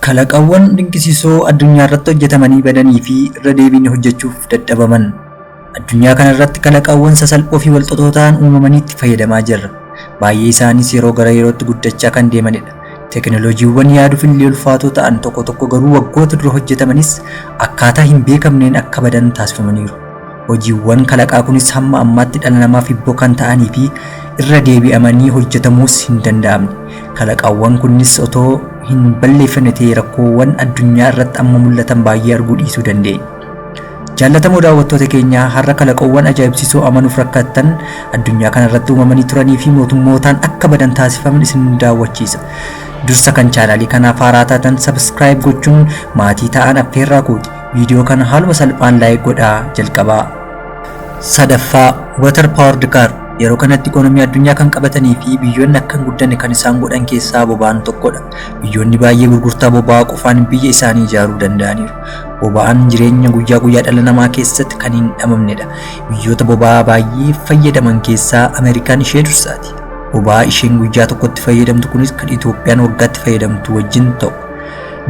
Kalaqawwan dinqisiisoo addunyaa irratti hojjetamanii badanii fi irra deebiin hojjechuuf dadhabaman. Addunyaa kana irratti kalaqawwan sasalphoo fi walxaxoo ta'an uumamanii itti fayyadamaa jirra. Baay'ee isaanis yeroo gara yerootti guddachaa kan deemanidha. Teekinooloojiiwwan yaaduuf illee ulfaatoo ta'an tokko tokko garuu waggoota dura hojjetamanis akkaataa hin beekamneen akka badan taasifamaniiru. Hojiiwwan kalaqaa kunis hamma ammaatti dhala namaaf hibboo kan ta'anii fi irra deebi'amanii hojjetamuus hin danda'amne. Kalaqaawwan kunis otoo hin balleeffamne ta'ee rakkoowwan addunyaa irratti amma mul'atan baay'ee arguu dhiisuu dandeenya. Jaallatamoo daawwattoota keenyaa, har'a kalaqoowwan ajaa'ibsiisoo amanuuf rakkattan addunyaa kana irratti uumamanii turanii fi mootummootaan akka badan taasifaman isin daawwachiisa. Dursa kan chaanaalii kanaaf haaraa taatan subscribe gochuun maatii ta'an affeerraa kooti. Viidiyoo kana haaluma salphaan like godhaa jalqabaa. Sadaffaa, Water Powered Car. Yeroo kanatti ikoonomii addunyaa kan qabatanii fi biyyoonni akka hin guddanne kan isaan godhan keessaa boba'aan tokkodha. Biyyoonni baay'ee gurgurtaa boba'aa qofaan biyya isaanii ijaaruu danda'aniiru. Boba'aan jireenya guyyaa guyyaa dhala namaa keessatti kan hin dhabamnedha. Biyyoota boba'aa baay'ee fayyadaman keessaa Ameerikaan ishee dursaati. Boba'aa isheen guyyaa tokkotti fayyadamtu kunis kan Itoophiyaan waggaatti fayyadamtu wajjin ta'u.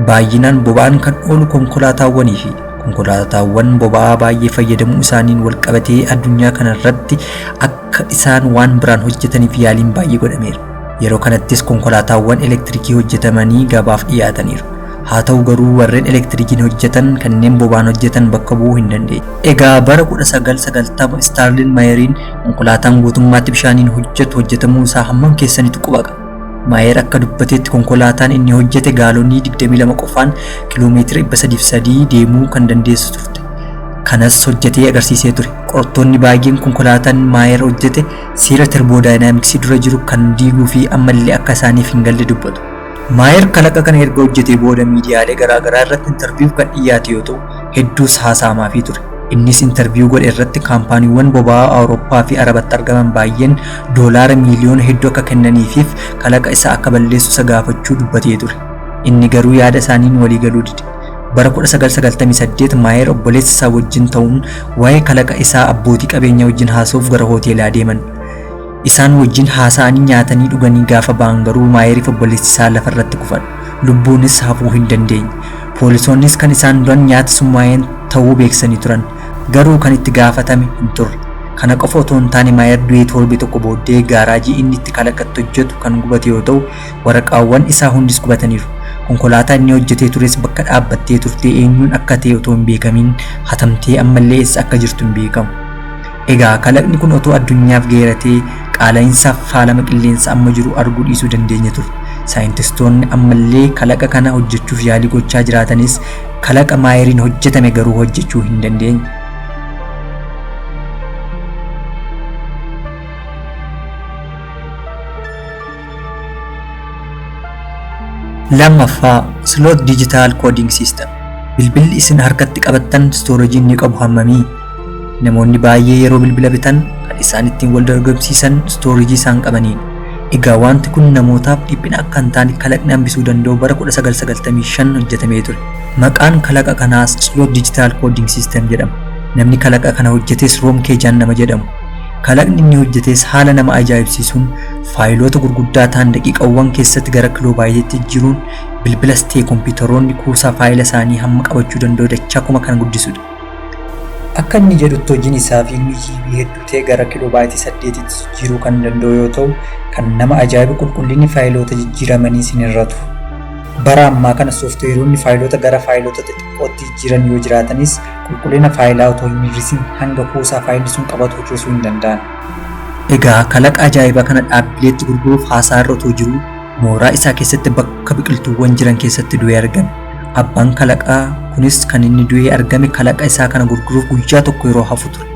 Baay'inaan boba'aan kan oolu konkolaataawwanii fi konkolaataawwan boba'aa baay'ee fayyadamuu isaaniin wal qabatee addunyaa kana irratti akka isaan waan biraan hojjetaniif yaaliin baay'ee godhameera. Yeroo kanattis konkolaataawwan elektirikii hojjetamanii gabaaf dhiyaataniiru. Haa ta'u garuu warreen elektirikiin hojjetan kanneen boba'aan hojjetan bakka bu'uu hin dandeenye. Egaa bara 1990 Staarlin Maayeriin konkolaataan guutummaatti bishaaniin hojjetu hojjetamuu isaa hammam keessanitu quba qaba? Maayer akka dubbatetti konkolaataan inni hojjete gaalonii 22 qofaan kiloomeetira 303 deemuu kan dandeessu turte. Kanas hojjetee agarsiisee ture. Qorattoonni baay'een konkolaataan Maayer hojjete seera termodaayinaamiksii dura jiru kan diiguu fi ammallee akka isaaniif hin galle dubbatu. Maayer kalaqa kana erga hojjetee booda miidiyaalee garaagaraa irratti intarviiyuuf kan dhiyaate yoo ta'u, hedduus haasa'amaafii ture. Innis intarviiyuu godhe irratti kaampaaniiwwan boba'aa Awurooppaa fi Arabatti argaman baay'een doolaara miiliyoona hedduu akka kennaniifiif kalaqa isaa akka balleessu isa gaafachuu dubbatee ture. Inni garuu yaada isaaniin walii galuu dide. Bara 1998 Maayer obboleessa isaa wajjin ta'uun waa'ee kalaqa isaa abbootii qabeenyaa wajjin haasa'uuf gara hoteelaa deeman. Isaan wajjin haasa'anii nyaatanii dhuganii gaafa ba'an garuu Maayeriif obboleessi isaa lafa irratti kufan. Lubbuunis hafuu hin dandeenye. Poolisoonnis kan isaan duran nyaata summaa'een ta'uu beeksisanii turan. Garuu kan itti gaafatame hin turre. Kana qofa otoo hin taane Maayer du'ee torbee tokko booddee gaaraajii inni itti kalaqatti hojjetu kan gubate yoo ta'u, waraqaawwan isaa hundis gubataniiru. Konkolaataa inni hojjetee tures bakka dhaabbattee turtee eenyuun akka ta'e otoo hin beekamiin hatamtee ammallee eessa akka jirtu hin beekamu. Egaa kalaqni kun otoo addunyaaf geeratee qaala'insaaf faalama qilleensa amma jiru arguu dhiisuu dandeenya ture. Saayintistoonni ammallee kalaqa kana hojjechuuf yaalii gochaa jiraatanis kalaqa Maayeriin hojjetame garuu hojjechuu hin dandeenye. Lammaffaa, Slot Digital Coding System. Bilbilli isin harkatti qabattan istoorejii inni qabu hammamii? Namoonni baay'ee yeroo bilbila bitan kan isaan ittiin wal dorgomsiisan istoorejii isaan qabaniidha. Egaa wanti kun namootaaf dhiphina akka hin taane kalaqni hambisuu danda'u bara 1995 hojjetamee ture. Maqaan kalaqa kanaas Slot Digital Coding System jedhama. Namni kalaqa kana hojjetes Room Keejaan nama jedhamu. Kalaqni inni hojjetes haala nama ajaa'ibsiisuun faayiloota gurguddaa ta'an daqiiqawwan keessatti gara kiloobaayitiitti jijjiiruun bilbilas ta'e kompiitaroonni kuusaa faayila isaanii hamma qabachuu danda'u dachaa kuma kan guddisudha. Akka inni jedhutti hojiin isaa fiilmii GB hedduu ta'e gara kiloobaaytii 8tti jijjiiruu kan danda'u yoo ta'u, kan nama ajaa'ibu qulqullinni faayiloota jijjiiramaniis hin hir'atu. Bara ammaa kana sooftiweeronni faayiloota gara faayiloota xixiqqootti jijjiiran yoo jiraatanis qulqullina faayilaa otoo hin hir'isin hanga kuusaa faayilli sun qabatu hir'isuu hin danda'an. Egaa kalaqa ajaa'ibaa kana dhaabbileetti gurguruuf haasaa irra otoo jiruu mooraa isaa keessatti bakka biqiltuuwwan jiran keessatti du'ee argame. Abbaan kalaqaa kunis kan inni du'ee argame kalaqa isaa kana gurguruuf guyyaa tokko yeroo hafu ture.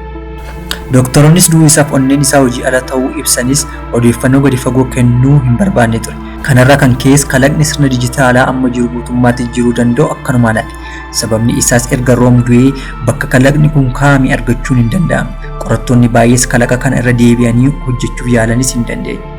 Dooktaroonnis du'uu isaaf onneen isaa hojii ala ta'uu ibsanis odeeffannoo gadi fagoo kennuu hin barbaanne ture. Kanarraa kan ka'es kalaqni sirna dijitaalaa amma jiru guutummaatti jijjiiruu danda'u akkanumaan hafe. Sababni isaas erga Room du'ee bakka kalaqni kun kaa'ame argachuun hin danda'amne. Qorattoonni baay'ees kalaqa kana irra deebi'anii hojjechuuf yaalanis hin dandeenye.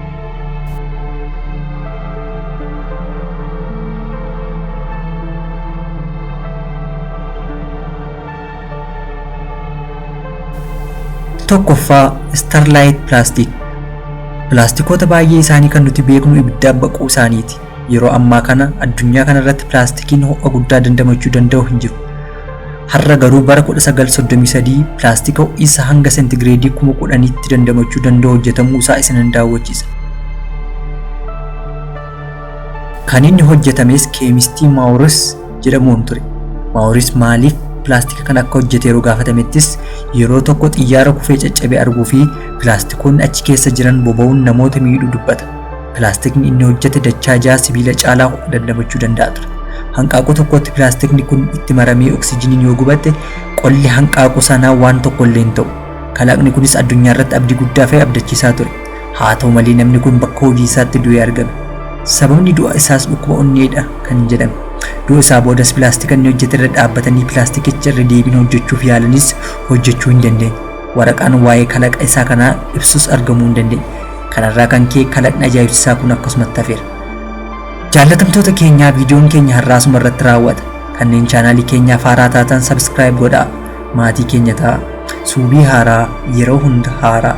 Tokkoffaa, Starlight Plastic. Pilaastikoota baay'ee isaanii kan nuti beeknu ibiddaan baquu isaaniiti. Yeroo ammaa kana addunyaa kanarratti pilaastikiin ho'a guddaa dandamachuu danda'u hin jiru. Har'a garuu bara 1933 pilaastika ho'iinsa hanga seentigireedii 10,000tti dandamachuu danda'u hojjetamuu isaa isinan daawwachiisa. Kan inni hojjetames keemistii Maawuris jedhamuun ture. Maawuris maaliif pilaastika kana akka hojjete yeroo gaafatamettis yeroo tokko xiyyaara kufee caccabe arguu fi pilaastikoonni achi keessa jiran boba'uun namoota miidhuu dubbata. Pilaastikni inni hojjete dachaa ja'a sibiila caalaa ho'a dandamachuu danda'a ture. Hanqaaquu tokkotti pilaastikni kun itti maramee oksijiniin yoo gubate qolli hanqaaquu sanaa waan tokko illee hin ta'u. Kalaqni kunis addunyaa irratti abdii guddaa fi abdachiisaa ture. Haa ta'u malee namni kun bakka hojii isaatti du'ee argame. Sababni du'a isaas dhukkuba onneedha kan jedhame. Du'a isaa boodas pilaastika inni hojjete irra dhaabbatanii pilaastikicha irra deebiin hojjechuuf yaalanis hojjechuu hin dandeenye. Waraqaan waa'ee kalaqa isaa kanaa ibsus argamuu hin dandeenye. Kanarraa kan ka'e kalaqni ajaa'ibsiisaa kun akkasumatti hafeera. Jaallatamtoota keenyaa, viidiyoon keenya har'aa asuma irratti raawwata. Kanneen chaanaalii keenyaaf haaraa taatan subscribe godhaa. Maatii keenya ta'a. Suubii haaraa yeroo hunda haaraa.